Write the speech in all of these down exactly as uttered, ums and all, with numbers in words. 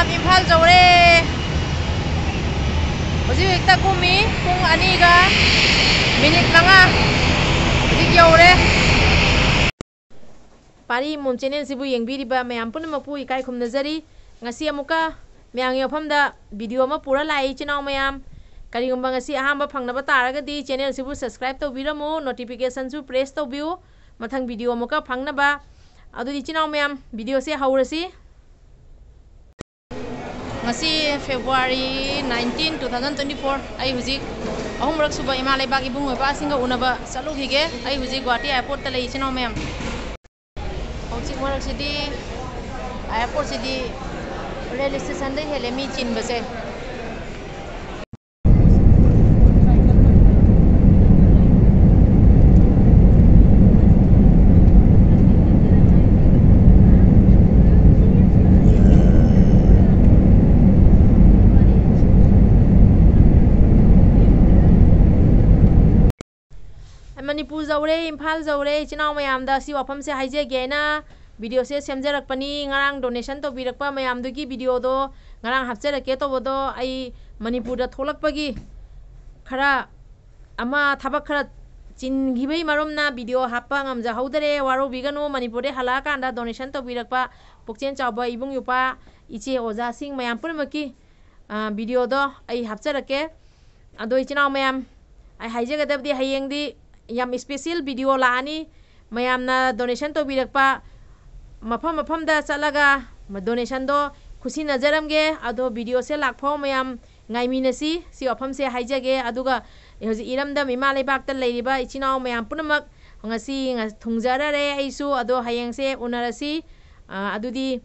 ꯏꯝꯐꯥꯜ ꯌꯧꯔꯦ꯫ ꯍꯧꯖꯤꯛ ꯍꯦꯛꯇ ꯀꯨꯝꯃꯤ꯫ ꯄꯨꯡ ꯑꯅꯤꯒ ꯃꯤꯅꯤꯠ ꯃꯉꯥ꯫ ꯍꯧꯖꯤꯛ ꯌꯧꯔꯦ꯫ ꯄꯥꯔꯤ ꯃꯣꯝ ꯆꯦꯅꯦꯜꯁꯤꯕꯨ ꯌꯦꯡꯕꯤꯔꯤꯕ ꯃꯌꯥꯝ ꯄꯨꯝꯅꯃꯛꯄꯨ ꯏꯀꯥꯏ ꯈꯨꯝꯅꯖꯔꯤ꯫ ꯉꯁꯤ ꯑꯃꯨꯛꯀ ꯃꯌꯥꯝꯒꯤ ꯃꯐꯝꯗ ꯚꯤꯗꯤꯑꯣ ꯑꯃ ꯄꯨꯔ ꯂꯥꯛꯏ, ꯏꯆꯤꯟ ꯏꯅꯥꯎ ꯃꯌꯥꯝ꯫ ꯀꯔꯤꯒꯨꯝꯕ ꯉꯁꯤ ꯑꯍꯥꯟꯕ ꯐꯪꯅꯕ ꯇꯥꯔꯒꯗꯤ, ꯆꯦꯅꯦꯜꯁꯤꯕꯨ ꯁꯕꯁꯀ꯭ꯔꯥꯏꯕ ꯇꯧꯕꯤꯔꯝꯃꯨ, ꯅꯣꯇꯤꯐꯤꯀꯦꯁꯟꯁꯨ ꯄ꯭ꯔꯦꯁ ꯇꯧꯕꯤꯌꯨ, ꯃꯊꯪ ꯚꯤꯗꯤꯑꯣ ꯑꯃꯨꯛꯀ ꯐꯪꯅꯕ꯫ ꯑꯗꯨꯗꯤ, ꯏꯆꯤꯟ ꯏꯅꯥꯎ ꯃꯌꯥꯝ, ꯚꯤꯗꯤꯑꯣꯁꯦ ꯍꯧꯔꯁꯤ꯫ ꯉꯁꯤ February nineteen, two thousand twenty four꯫ ꯑꯩ ꯍꯧꯖꯤꯛ ꯑꯍꯨꯝꯔꯛ ꯁꯨꯕ ꯏꯃꯥ ꯂꯩꯕꯥꯛ ꯏꯕꯨꯡ ꯏꯄ꯭ꯋꯥꯁꯤꯡꯒ ꯎꯅꯕ ꯆꯠꯂꯨꯈꯤꯒꯦ꯫ ꯑꯩ ꯍꯧꯖꯤꯛ ꯒꯨꯍꯥꯇꯤ ꯑꯦꯌꯥꯔꯄꯣꯔꯠꯇ ꯂꯩ, ꯏꯆꯤꯟ ꯏꯅꯥꯎ ꯃꯌꯥꯝ꯫ ꯍꯧꯖꯤꯛ ꯃꯔꯛꯁꯤꯗꯤ ꯑꯦꯌꯥꯔꯄꯣꯔꯠꯁꯤꯗꯤ ꯔꯦꯜ ꯏꯁꯇꯦꯁꯟꯗ ꯍꯦꯜꯂꯦ ꯃꯤ ꯆꯤꯟꯕꯁꯦ꯫ ꯑꯩ ꯃꯅꯤꯄꯨꯔ ꯌꯧꯔꯦ, ꯏꯝꯐꯥꯜ ꯌꯧꯔꯦ꯫ ꯏꯆꯤꯟ ꯏꯅꯥꯎ ꯃꯌꯥꯝꯗ ꯁꯤ ꯋꯥꯐꯝꯁꯦ ꯍꯥꯏꯖꯒꯦ ꯍꯥꯏꯅ ꯚꯤꯗꯤꯑꯣꯁꯦ ꯁꯦꯝꯖꯔꯛꯄꯅꯤ꯫ ꯉꯔꯥꯡ ꯗꯣꯅꯦꯁꯟ ꯇꯧꯕꯤꯔꯛꯄ ꯃꯌꯥꯝꯗꯨꯒꯤ ꯚꯤꯗꯤꯑꯣꯗꯣ ꯉꯔꯥꯡ ꯍꯥꯞꯆꯔꯛꯀꯦ ꯇꯧꯕꯗꯣ, ꯑꯩ ꯃꯅꯤꯄꯨꯔꯗ ꯊꯣꯛꯂꯛꯄꯒꯤ ꯈꯔ ꯑꯃ ꯊꯕꯛ ꯈꯔ ꯆꯤꯟꯈꯤꯕꯒꯤ ꯃꯔꯝꯅ ꯚꯤꯗꯤꯑꯣ ꯍꯥꯞꯄ ꯉꯝꯖꯍꯧꯗꯔꯦ꯫ ꯋꯥꯔꯧꯕꯤꯒꯅꯨ꯫ ꯃꯅꯤꯄꯨꯔꯗꯒꯤ ꯍꯜꯂꯛꯑꯀꯥꯟꯗ ꯗꯣꯅꯦꯁꯟ ꯇꯧꯕꯤꯔꯛꯄ ꯄꯨꯛꯆꯦꯜ ꯆꯥꯎꯕ ꯏꯕꯨꯡ ꯏꯄ꯭ꯋꯥ, ꯏꯆꯦ ꯑꯣꯖꯥꯁꯤꯡ ꯃꯌꯥꯝ ꯄꯨꯝꯅꯃꯛꯀꯤ, ꯑ, ꯚꯤꯗꯤꯑꯣꯗꯣ ꯑꯩ ꯍꯥꯞꯆꯔꯛꯀꯦ꯫ ꯑꯗꯣ ꯏꯆꯤꯟ ꯏꯅꯥꯎ ꯃꯌꯥꯝ, ꯑꯩ ꯍꯥꯏꯖꯒꯗꯕꯗꯤ ꯍꯌꯦꯡꯗꯤ ꯌꯥꯝ ꯏꯁꯄꯦꯁꯦꯜ ꯚꯤꯗꯤꯑꯣ ꯂꯥꯛꯑꯅꯤ꯫ ꯃꯌꯥꯝꯅ ꯗꯣꯅꯦꯁꯟ ꯇꯧꯕꯤꯔꯛꯄ ꯃꯐꯝ ꯃꯐꯝꯗ ꯆꯠꯂꯒ ꯗꯣꯅꯦꯁꯟꯗꯣ ꯈꯨꯠꯁꯤꯟꯅꯖꯔꯝꯒꯦ꯫ ꯑꯗꯣ ꯚꯤꯗꯤꯑꯣꯁꯦ ꯂꯥꯛꯐꯥꯎ ꯃꯌꯥꯝ ꯉꯥꯏꯃꯤꯟꯅꯁꯤ꯫ ꯁꯤ ꯋꯥꯐꯝꯁꯦ ꯍꯥꯏꯖꯒꯦ꯫ ꯑꯗꯨꯒ ꯍꯧꯖꯤꯛ ꯏꯔꯝꯗꯝ ꯏꯃꯥ ꯂꯩꯕꯥꯛꯇ ꯂꯩꯔꯤꯕ ꯏꯆꯤꯟ ꯏꯅꯥꯎ ꯃꯌꯥꯝ ꯄꯨꯝꯅꯃꯛ, ꯉꯁꯤ ꯉ-, ꯊꯨꯡꯖꯔꯔꯦ ꯑꯩꯁꯨ꯫ ꯑꯗꯣ ꯍꯌꯦꯡꯁꯦ ꯎꯅꯔꯁꯤ꯫ ꯑ, ꯑꯗꯨꯗꯤ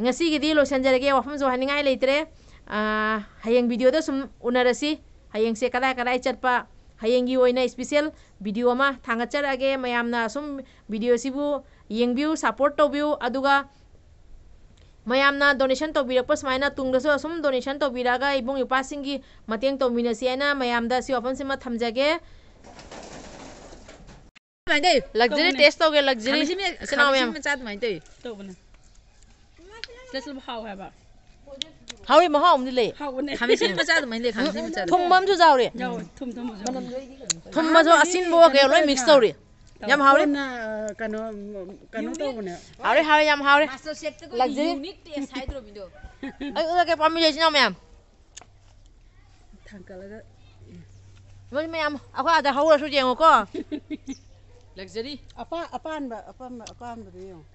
ꯉꯁꯤꯒꯤꯗꯤ ꯂꯣꯏꯁꯤꯟꯖꯔꯒꯦ, ꯋꯥꯐꯝꯁꯨ ꯍꯥꯏꯅꯤꯡꯉꯥꯏ ꯂꯩꯇ꯭ꯔꯦ꯫ ꯑ, ꯍꯌꯦꯡ ꯚꯤꯗꯤꯑꯣꯗ ꯁꯨꯝ ꯎꯅꯔꯁꯤ꯫ ꯍꯌꯦꯡꯁꯦ ꯀꯗꯥꯏ ꯀꯗꯥꯏ ꯆꯠꯄ, ꯍꯌꯦꯡꯒꯤ ꯑꯣꯏꯅ ꯏꯁꯄꯤꯁꯦꯜ ꯚꯤꯗꯤꯑꯣ ꯑꯃ ꯊꯥꯡꯒꯠꯆꯔꯛꯑꯒꯦ꯫ ꯃꯌꯥꯝꯅ ꯁꯨꯝ ꯚꯤꯗꯤꯑꯣꯁꯤꯕꯨ ꯌꯦꯡꯕꯤꯌꯨ, ꯁꯞꯄꯣꯔꯠ ꯇꯧꯕꯤꯌꯨ꯫ ꯑꯗꯨꯒ ꯃꯌꯥꯝꯅ ꯗꯣꯅꯦꯁꯟ ꯇꯧꯕꯤꯔꯛꯄ ꯁꯨꯃꯥꯏꯅ ꯇꯨꯡꯗꯁꯨ ꯑꯁꯨꯝ ꯗꯣꯅꯦꯁꯟ ꯇꯧꯕꯤꯔꯛꯑꯒ ꯏꯕꯨꯡ ꯏꯄ꯭ꯋꯥꯁꯤꯡꯒꯤ ꯃꯇꯦꯡ ꯇꯧꯃꯤꯟꯅꯁꯤ ꯍꯥꯏꯅ ꯃꯌꯥꯝꯗ ꯁꯤ ꯋꯥꯐꯝꯁꯤꯃ ꯊꯝꯖꯒꯦ꯫ ꯑꯗꯨꯃꯥꯏꯅ ꯇꯧꯋꯤ꯫ ꯂꯛꯖꯔꯤ ꯇꯧꯕꯅꯦ꯫ ꯇꯦꯁ ꯇꯧꯒꯦ, ꯂꯛꯖꯔꯤ꯫ ꯈꯥꯃꯦꯟꯁꯤꯟꯕꯤ-, ꯏꯆꯤꯟ ꯏꯅꯥꯎ ꯃꯌꯥꯝ꯫ ꯈꯥꯃꯦꯟꯁꯤꯟꯕꯤ ꯃꯆꯥ ꯑꯗꯨꯃꯥꯏꯅ ꯇꯧꯋꯤ꯫ ꯇꯧꯕꯅꯦ꯫ ꯇꯦꯁ ꯍꯥꯎꯋꯦ ꯍꯥꯏꯕ꯫ ꯍꯥꯎꯔꯤ, ꯃꯍꯥꯎ ꯑꯃꯗꯤ ꯂꯩ꯫ ꯍꯥꯎꯕꯅꯦ꯫ ꯈꯥꯃꯦꯟ ꯑꯁꯤꯟꯕ ꯃꯆꯥꯗꯨꯃꯥꯏꯅ ꯂꯩ, ꯈꯥꯃꯦꯟ ꯑꯁꯤꯟꯕ ꯃꯆꯥꯗꯨ꯫ ꯊꯨꯝ ꯑꯃꯁꯨ ꯌꯥꯎꯔꯤ꯫ ꯌꯥꯎꯋꯦ, ꯊꯨꯝ, ꯊꯨꯝ, ꯊꯨꯝ꯫ ꯊꯨꯝ ꯑꯃꯁꯨ ꯑꯁꯤꯟꯕ ꯀꯩꯅꯣ ꯂꯣꯏ mix ꯇꯧꯔꯤ꯫ ꯌꯥꯝ ꯍꯥꯎꯔꯦ꯫ ꯀꯣꯟꯅ, ꯀꯩꯅꯣ, ꯀꯩꯅꯣ ꯇꯧꯕꯅꯦ꯫ ꯍꯥꯎꯔꯦ, ꯍꯥꯎꯔꯦ, ꯌꯥꯝ ꯍꯥꯎꯔꯦ꯫ Master Chefꯇꯒ luxury꯫ Unique taste ꯍꯥꯏꯗ꯭ꯔꯣ ꯃꯤꯗꯣ? ꯑꯩ ꯎꯠꯂꯒꯦ, ꯄꯥꯝꯕꯤ ꯂꯩ, ꯏꯆꯤꯟ ꯏꯅꯥꯎ ꯃꯌꯥꯝ꯫ ꯊꯥꯡꯀꯠꯂꯒ꯫ ꯃꯣꯏ ꯃꯌꯥꯝ ꯑꯩꯈꯣꯏ ꯑꯥꯗ ꯍꯧꯔꯁꯨ ꯌꯦꯡꯉꯨꯀꯣ꯫ Luxury꯫ ꯑꯄꯥ-, ꯑꯄꯥꯟꯕ, ꯑꯄꯥꯟꯕ, ꯑꯄꯥꯟꯕꯗꯣ ꯌꯦꯡꯉꯣ꯫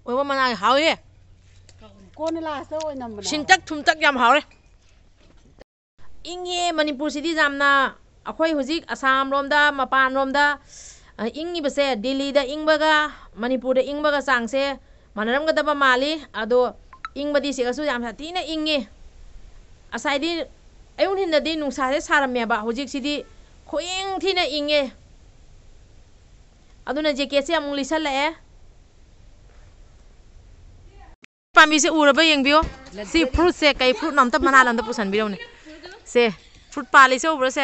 ꯑꯣꯏꯕ ꯃꯅꯥ ꯍꯥꯎꯋꯦ꯫ ꯀꯣꯟꯅ lastꯇ ꯑꯣꯏꯅꯝꯕꯅꯦ ꯍꯥꯏꯕ꯫ ꯁꯤꯟꯇꯛ ꯊꯨꯝꯇꯛ ꯌꯥꯝ ꯍꯥꯎꯔꯦ꯫ ꯏꯪꯉꯦ ꯃꯅꯤꯄꯨꯔꯁꯤꯗꯤ ꯌꯥꯝꯅ꯫ ꯑꯩꯈꯣꯏ ꯍꯧꯖꯤꯛ ꯑꯁꯥꯝ ꯂꯣꯝꯗ, ꯃꯄꯥꯟ ꯂꯣꯝꯗ, ꯑ, ꯏꯪꯉꯤꯕꯁꯦ, ꯗꯤꯜꯂꯤꯗ ꯏꯪꯕꯒ ꯃꯅꯤꯄꯨꯔꯗ ꯏꯪꯕꯒ ꯆꯥꯡꯁꯦ ꯃꯥꯟꯅꯔꯝꯒꯗꯕ ꯃꯥꯜꯂꯤ꯫ ꯑꯗꯣ ꯏꯪꯕꯗꯤ ꯁꯤꯗꯁꯨ ꯌꯥꯝ ꯁꯥꯊꯤꯅ ꯏꯪꯉꯤ꯫ ꯉꯁꯥꯏꯗꯤ ꯑꯌꯨꯛ ꯅꯨꯡꯊꯤꯟꯗꯗꯤ ꯅꯨꯡꯁꯥꯁꯦ ꯁꯥꯔꯝꯃꯦꯕ, ꯍꯧꯖꯤꯛꯁꯤꯗꯤ ꯈꯨꯏꯪ ꯊꯤꯅ ꯏꯪꯉꯦ꯫ ꯑꯗꯨꯅ jacketꯁꯦ ꯑꯃꯨꯛ ꯂꯤꯠꯁꯜꯂꯛꯑꯦ꯫ ꯄꯥꯝꯕꯤꯁꯦ ꯎꯔꯕ ꯌꯦꯡꯕꯤꯌꯣ꯫ ꯁꯤ fruitꯁꯦ ꯀꯩ fruitꯅꯣ ꯑꯝꯇ ꯃꯅꯥꯗ ꯑꯝꯇ ꯄꯨꯁꯟꯕꯤꯔꯛꯎꯅꯦ꯫ ꯁꯦ, fruit ꯄꯥꯜꯂꯤꯁꯦ ꯎꯕ꯭ꯔꯣ ꯁꯦ?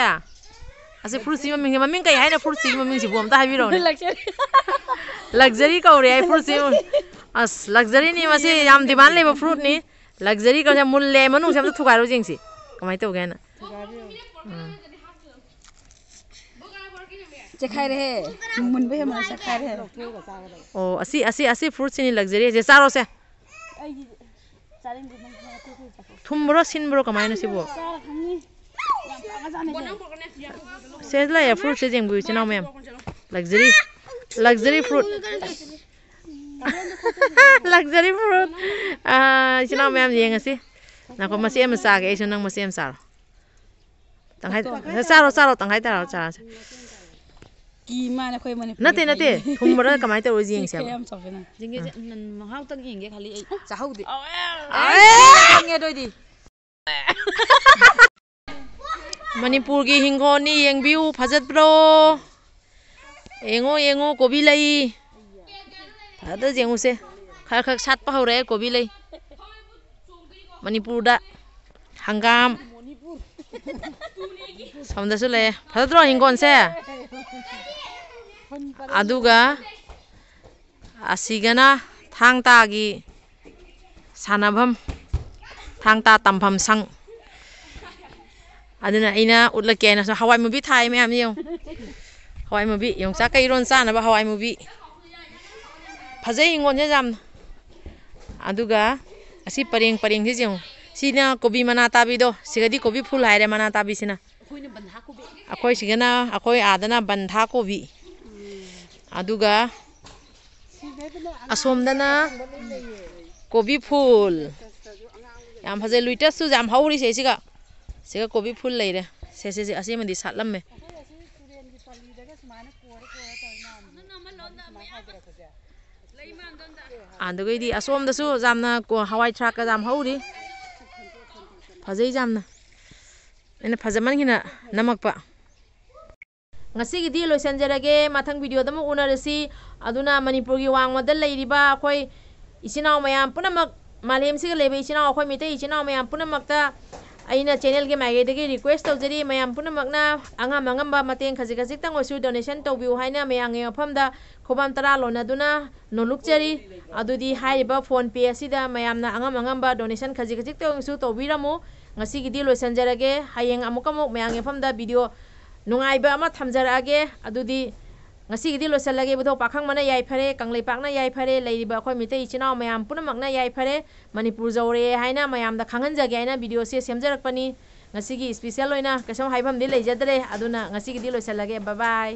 ꯑꯁꯤ fruitꯁꯤꯒꯤ ꯃꯃꯤꯡꯁꯦ, ꯃꯃꯤꯡ ꯀꯩ ꯍꯥꯏꯅꯣ fruitꯁꯤꯒꯤ ꯃꯃꯤꯡꯁꯤꯕꯨ ꯑꯝꯇ ꯍꯥꯏꯕꯤꯔꯛꯎꯅꯦ꯫ Luxury꯫ Luxury ꯀꯧꯔꯦ ꯑꯩ fruitꯁꯤ꯫ ꯑꯁ, luxuryꯅꯤ ꯃꯁꯤ, ꯌꯥꯝ demand ꯂꯩꯕ fruitꯅꯤ꯫ Luxury ꯀꯧꯔꯦ, ꯃꯨꯜꯂꯦ, ꯃꯅꯨꯡꯁꯦ ꯑꯝꯇ ꯊꯨꯒꯥꯏꯔꯨ ꯌꯦꯡꯁꯤ ꯀꯃꯥꯏꯅ ꯇꯧꯒꯦ ꯍꯥꯏꯅ꯫ ꯎꯝ꯫ ꯆꯦꯈꯥꯏꯔꯦꯍꯦ꯫ ꯃꯨꯟꯕ ꯍꯦꯟꯃꯟꯅ ꯆꯦꯈꯥꯏꯔꯦꯍꯦ꯫ ꯑꯣ, ꯑꯁꯤ, ꯑꯁꯤ, ꯑꯁꯤ fruitꯁꯤꯅꯤ luxury ꯍꯥꯏꯁꯦ꯫ ꯆꯥꯔꯣꯁꯦ꯫ ꯑꯩꯗꯤ ꯆꯥꯅꯤꯡꯗꯦ, ꯅꯪ ꯑꯇꯩ ꯑꯇꯩ ꯆꯥꯊꯣꯛ꯫ ꯊꯨꯝꯕ꯭ꯔꯣ, ꯁꯤꯟꯕ꯭ꯔꯣ, ꯀꯃꯥꯏꯅ ꯁꯤꯕꯣ? ꯆꯥꯔ ꯈꯪꯅꯤ꯫ ꯌꯥꯝ ꯄꯥꯝꯒ꯭ꯔꯖꯥꯠꯅꯤ ꯁꯦ꯫ ꯁꯦ ꯂꯩꯔꯦ fruitꯁꯦ ꯌꯦꯡꯕꯤꯌꯨ, ꯏꯆꯤꯟ ꯏꯅꯥꯎ ꯃꯌꯥꯝ꯫ Luxury, luxury fruit꯫ Luxury fruit꯫ ꯑꯥ, ꯏꯆꯤꯟ ꯏꯅꯥꯎ ꯃꯌꯥꯝ ꯌꯦꯡꯉꯁꯤ꯫ ꯉꯥꯏꯈꯣ, ꯃꯆꯦꯠ ꯑꯃ ꯆꯥꯒꯦ ꯑꯩꯁꯨ, ꯅꯪ ꯃꯆꯦꯠ ꯑꯃ ꯆꯥꯔꯣ꯫ ꯇꯪꯈꯥꯏ, ꯆꯥꯔꯣ, ꯆꯥꯔꯣ, ꯇꯪꯈꯥꯏ ꯇꯥꯔꯣ, ꯆꯥꯔꯁꯦ꯫ ꯀꯤ ꯃꯥꯅ ꯑꯩꯈꯣꯏ ꯃꯅꯤꯄꯨꯔꯒꯤ ꯅꯠꯇꯦ, ꯅꯠꯇꯦ, ꯐꯩ꯫ ꯊꯨꯝꯕ꯭ꯔꯥ ꯀꯃꯥꯏꯅ ꯇꯧꯔꯤꯁꯦ ꯌꯦꯡꯁꯦ ꯈꯔ ꯍꯥꯏꯕ꯫ ꯌꯥꯝ ꯆꯥꯎꯁꯦ ꯅꯪ꯫ ꯌꯦꯡꯒꯦꯁꯦ, ꯑꯥ꯫ ꯅꯪ ꯃꯍꯥꯎꯇꯪ ꯌꯦꯡꯒꯦ ꯈꯜꯂꯤ ꯑꯩ꯫ ꯆꯥꯍꯧꯗꯦ꯫ ꯑꯦ! ꯈꯪꯉꯦ ꯑꯗꯨ ꯑꯣꯏꯗꯤ꯫ ꯃꯅꯤꯄꯨꯔꯒꯤ ꯍꯤꯡꯒꯣꯜꯅꯤ, ꯌꯦꯡꯕꯤꯌꯨ, ꯐꯖꯗ꯭ꯔꯣ? ꯌꯦꯡꯉꯣ, ꯌꯦꯡꯉꯣ, ꯀꯣꯕꯤ ꯂꯩ꯫ ꯐꯖꯗ꯭ꯔ ꯌꯦꯡꯉꯨꯁꯦ꯫ ꯈꯔ ꯈꯔ ꯁꯥꯠꯄ ꯍꯧꯔꯛꯑꯦ ꯀꯣꯕꯤ ꯂꯩ꯫ ꯃꯅꯤꯄꯨꯔꯗ ꯍꯪꯒꯥꯝ꯫ ꯁꯣꯝꯗꯁꯨ ꯂꯩꯌꯦ꯫ ꯐꯖꯗ꯭ꯔꯣ ꯍꯤꯡꯒꯣꯜꯁꯦ? ꯑꯗꯨꯒ ꯑꯁꯤꯒꯅ ꯊꯥꯡ ꯇꯥꯒꯤ ꯁꯥꯟꯅꯐꯝ꯫ ꯊꯥꯡ ꯇꯥ ꯇꯝꯐꯝ ꯁꯪ꯫ ꯑꯗꯨꯅ ꯑꯩꯅ ꯎꯠꯂꯛꯀꯦ ꯍꯥꯏꯅ ꯁꯨꯝ ꯍꯋꯥꯏ ꯃꯨꯕꯤ ꯊꯥꯏ ꯃꯌꯥꯝ ꯌꯦꯡꯉꯨ꯫ ꯍꯋꯥꯏ ꯃꯨꯕꯤ, ꯌꯣꯡꯆꯥꯛꯀ ꯏꯔꯣꯟ ꯆꯥꯅꯕ ꯍꯋꯥꯏ ꯃꯨꯕꯤ꯫ ꯐꯖꯩ ꯍꯤꯡꯒꯣꯜꯁꯦ ꯌꯥꯝꯅ꯫ ꯑꯗꯨꯒ ꯑꯁꯤ ꯄꯔꯦꯡ ꯄꯔꯦꯡꯁꯤ ꯌꯦꯡꯉꯨ꯫ ꯁꯤꯅ ꯀꯣꯕꯤ ꯃꯅꯥ ꯇꯥꯕꯤꯗꯣ, ꯁꯤꯒꯗꯤ ꯀꯣꯕꯤ ꯐꯨꯜ ꯍꯥꯏꯔꯦ ꯃꯅꯥ ꯇꯥꯕꯤꯁꯤꯅ꯫ ꯑꯩꯈꯣꯏꯅ ꯕꯟꯙꯥ ꯀꯣꯕꯤ꯫ ꯑꯩꯈꯣꯏ ꯁꯤꯒꯅ, ꯑꯩꯈꯣꯏ ꯑꯥꯗꯅ ꯕꯟꯙꯥ ꯀꯣꯕꯤ꯫ ꯎꯝ꯫ ꯑꯗꯨꯒ ꯁꯤꯗꯩꯗꯅ ꯑꯉꯥꯡ ꯑꯁꯣꯝꯗꯅ ꯑꯁꯪꯕ ꯂꯣꯏ ꯂꯩꯌꯦ꯫ ꯀꯣꯕꯤ ꯐꯨꯜ꯫ ꯁꯤꯗꯁꯨ ꯑꯉꯥꯡ ꯂꯩ꯫ ꯌꯥꯝ ꯐꯖꯩ꯫ ꯂꯨꯏꯇꯁꯁꯨ ꯌꯥꯝ ꯍꯧꯔꯤꯁꯦ ꯁꯤꯒ꯫ ꯁꯤꯒ ꯀꯣꯕꯤ ꯐꯨꯜ ꯂꯩꯔꯦ꯫ ꯁꯦ, ꯁꯦ, ꯁꯦ, ꯑꯁꯤꯃꯗꯤ ꯁꯥꯠꯂꯝꯃꯦ꯫ ꯑꯩꯈꯣꯏ ꯑꯁꯤ ꯇꯨꯔꯦꯟꯒꯤ ꯄꯜꯂꯤꯗꯒ ꯁꯨꯃꯥꯏꯅ ꯀꯣꯔ ꯀꯣꯔ ꯇꯧꯔꯤ ꯃꯌꯥꯝꯁꯦ꯫ ꯁꯨꯃꯥꯏꯅ ꯍꯧꯗꯔꯛꯄꯁꯦ꯫ ꯑꯗꯨꯒꯩꯗꯤ ꯑꯁꯣꯝꯗꯁꯨ ꯌꯥꯝꯅ ꯀꯣ-, ꯍꯋꯥꯏ ꯊ꯭ꯔꯥꯛꯀ ꯌꯥꯝ ꯍꯧꯔꯤ꯫ ꯐꯖꯩ ꯌꯥꯝꯅ꯫ ꯑꯩꯅ ꯐꯖꯃꯟꯈꯤꯅ ꯅꯝꯃꯛꯄ꯫ ꯉꯁꯤꯒꯤꯗꯤ ꯂꯣꯏꯁꯤꯟꯖꯔꯒꯦ꯫ ꯃꯊꯪ ꯚꯤꯗꯤꯑꯣꯗ ꯑꯃꯨꯛ ꯎꯅꯔꯁꯤ꯫ ꯑꯗꯨꯅ ꯃꯅꯤꯄꯨꯔꯒꯤ ꯋꯥꯡꯃꯗ ꯂꯩꯔꯤꯕ ꯑꯩꯈꯣꯏ ꯏꯆꯤꯟ ꯏꯅꯥꯎ ꯃꯌꯥꯝ ꯄꯨꯝꯅꯃꯛ, ꯃꯥꯂꯦꯝꯁꯤꯒ ꯂꯩꯕ ꯏꯆꯤꯟ ꯏꯅꯥꯎ, ꯑꯩꯈꯣꯏ ꯃꯩꯇꯩ ꯏꯆꯤꯟ ꯏꯅꯥꯎ ꯃꯌꯥꯝ ꯄꯨꯝꯅꯃꯛꯇ ꯑꯩꯅ ꯆꯦꯅꯦꯜꯒꯤ ꯃꯥꯏꯀꯩꯗꯒꯤ ꯔꯤꯀ꯭ꯋꯦꯁ ꯇꯧꯖꯔꯤ, ꯃꯌꯥꯝ ꯄꯨꯝꯅꯃꯛꯅ ꯑꯉꯝ ꯑꯉꯝꯕ ꯃꯇꯦꯡ ꯈꯖꯤꯛ ꯈꯖꯤꯛꯇꯪ ꯑꯣꯏꯁꯨ ꯗꯣꯅꯦꯁꯟ ꯇꯧꯕꯤꯌꯨ ꯍꯥꯏꯅ ꯃꯌꯥꯝꯒꯤ ꯃꯐꯝꯗ ꯈꯨꯕꯥꯝ ꯇꯔꯥ ꯂꯣꯟꯅꯗꯨꯅ ꯅꯣꯜꯂꯨꯛꯆꯔꯤ꯫ ꯑꯗꯨꯗꯤ ꯍꯥꯏꯔꯤꯕ ꯐꯣꯟ ꯄꯦ ꯑꯁꯤꯗ ꯃꯌꯥꯝꯅ ꯑꯉꯝ ꯑꯉꯝꯕ ꯗꯣꯅꯦꯁꯟ ꯈꯖꯤꯛ ꯈꯖꯤꯛꯇ ꯑꯣꯏꯔꯁꯨ ꯇꯧꯕꯤꯔꯝꯃꯨ꯫ ꯉꯁꯤꯒꯤꯗꯤ ꯂꯣꯏꯁꯤꯟꯖꯔꯒꯦ꯫ ꯍꯌꯦꯡ ꯑꯃꯨꯛꯀ ꯑꯃꯨꯛ ꯃꯌꯥꯝꯒꯤ ꯃꯐꯝꯗ ꯚꯤꯗꯤꯑꯣ ꯅꯨꯡꯉꯥꯏꯕ ꯑꯃ ꯊꯝꯖꯔꯛꯑꯒꯦ꯫ ꯑꯗꯨꯗꯤ ꯉꯁꯤꯒꯤꯗꯤ ꯂꯣꯏꯁꯤꯜꯂꯒꯦ꯫ ꯏꯕꯨꯙꯧ ꯄꯥꯈꯪꯕꯅ ꯌꯥꯏꯐꯔꯦ, ꯀꯪꯂꯩꯄꯥꯛꯅ ꯌꯥꯏꯐꯔꯦ, ꯂꯩꯔꯤꯕ ꯑꯩꯈꯣꯏ ꯃꯤꯇꯩ ꯏꯆꯤꯟ ꯏꯅꯥꯎ ꯃꯌꯥꯝ ꯄꯨꯝꯅꯃꯛꯅ ꯌꯥꯏꯐꯔꯦ꯫ ꯃꯅꯤꯄꯨꯔ ꯌꯧꯔꯛꯑꯦ ꯍꯥꯏꯅ ꯃꯌꯥꯝꯗ ꯈꯪꯍꯟꯖꯒꯦ ꯍꯥꯏꯅ ꯚꯤꯗꯤꯑꯣꯁꯦ ꯁꯦꯝꯖꯔꯛꯄꯅꯤ꯫ ꯉꯁꯤꯒꯤ ꯏꯁꯄꯤꯁꯦꯜ ꯑꯣꯏꯅ ꯀꯩꯁꯨꯝ ꯍꯥꯏꯐꯝꯗꯤ ꯂꯩꯖꯗ꯭ꯔꯦ꯫ ꯑꯗꯨꯅ ꯉꯁꯤꯒꯤꯗꯤ ꯂꯣꯏꯁꯤꯜꯂꯒꯦ꯫ ꯕꯥꯏ ꯕꯥꯏ꯫